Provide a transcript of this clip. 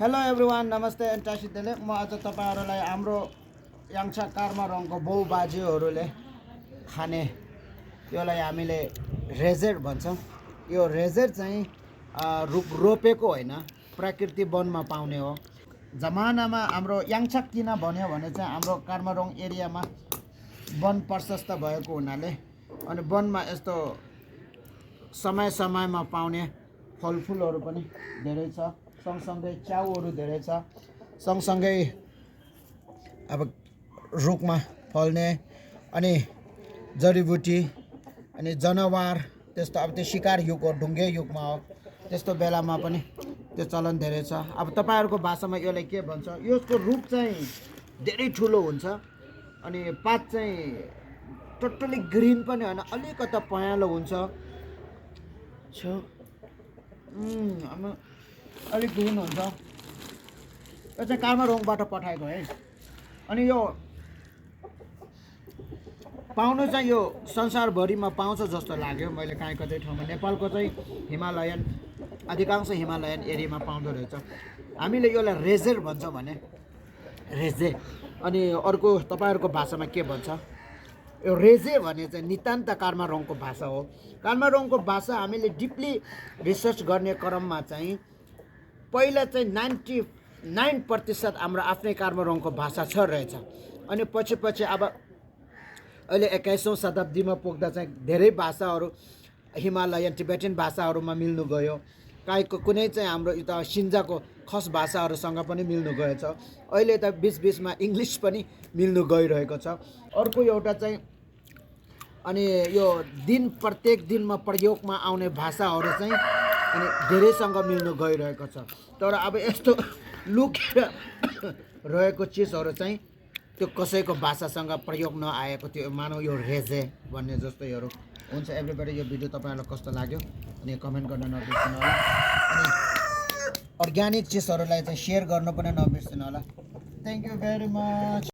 Hello everyone, नमस्ते एन्टासिदेले म आज तपाईहरुलाई हाम्रो याङसा कार्मा रङको बाउ बाजेहरूले खाने यसलाई हामीले रेजेट भन्छौँ। यो रेजेट चाहिँ रुख रोपेको होइन, प्रकृति वनमा पाउने हो। जमानामा हाम्रो याङसा किन भन्यो भने चाहिँ हाम्रो कार्मा रङ एरियामा वन प्रशस्त भएको हुनाले अनि वनमा यस्तो समय समयमा पाउने फलफुलहरू पनि धेरै छ। सँगसँगै च्याउहरू धेरै छ। सँगसँगै अब रुखमा फल्ने अनि जडीबुटी अनि जनावर त्यस्तो अब त्यो शिकार युग हो, ढुङ्गे युगमा हो, त्यस्तो बेलामा पनि त्यो चलन धेरै छ। अब तपाईहरुको भाषामा यसलाई के भन्छ? यसको रुख चाहिँ धेरै ठुलो हुन्छ अनि पात चाहिँ टोटली ग्रीन पनि होइन, अलिकता पहेँलो हुन्छ। अलिक ग्रिन हुन्छ। यो चाहिँ कार्मा रङबाट पठाएको है। अनि यो पाउनु चाहिँ यो संसारभरिमा पाउँछ जस्तो लाग्यो मैले काहीँ कतै ठाउँमा। नेपालको चाहिँ हिमालयन, अधिकांश हिमालयन एरियामा पाउँदो रहेछ। हामीले यसलाई रेजेट भन्छौँ भने रेजे। अनि अर्को तपाईहरुको भाषामा के भन्छ? यो रेजे भने चाहिँ नितान्त कार्मा रङको भाषा हो। कार्मा रङको भाषा हामीले डिपली रिसर्च गर्ने क्रममा चाहिँ पहिला चाहिँ 99% हाम्रो आफ्नै कार्मा रङको भाषा छ रहेछ। अनि पछि अब अहिले 21औं शताब्दीमा पुग्दा चाहिँ धेरै भाषाहरू हिमालयन टिबेटन भाषाहरूमा मिल्नु गयो। कुनै चाहिँ हाम्रो यता सिन्जाको खस भाषाहरूसँग पनि मिल्नु गएछ। अहिले त बिचमा इङ्ग्लिस पनि मिल्नु गइरहेको छ। अर्को एउटा चाहिँ अनि यो प्रत्येक दिनमा प्रयोगमा आउने भाषाहरू चाहिँ अनि धेरैसँग मिल्नु गइरहेको छ। तर अब यस्तो लुकेर रहेको चिजहरू चाहिँ त्यो कसैको भाषासँग प्रयोग नआएको, त्यो मानौ यो रेजे भन्ने जस्तैहरू हुन्छ। एभ्रीबडी, यो भिडियो तपाईहरुलाई कस्तो लाग्यो अनि कमेन्ट गर्न नबिर्सनु होला। अनि अर्ग्यानिक चिजहरूलाई चाहिँ शेयर गर्नु पनि नबिर्सनु होला। Thank you very much.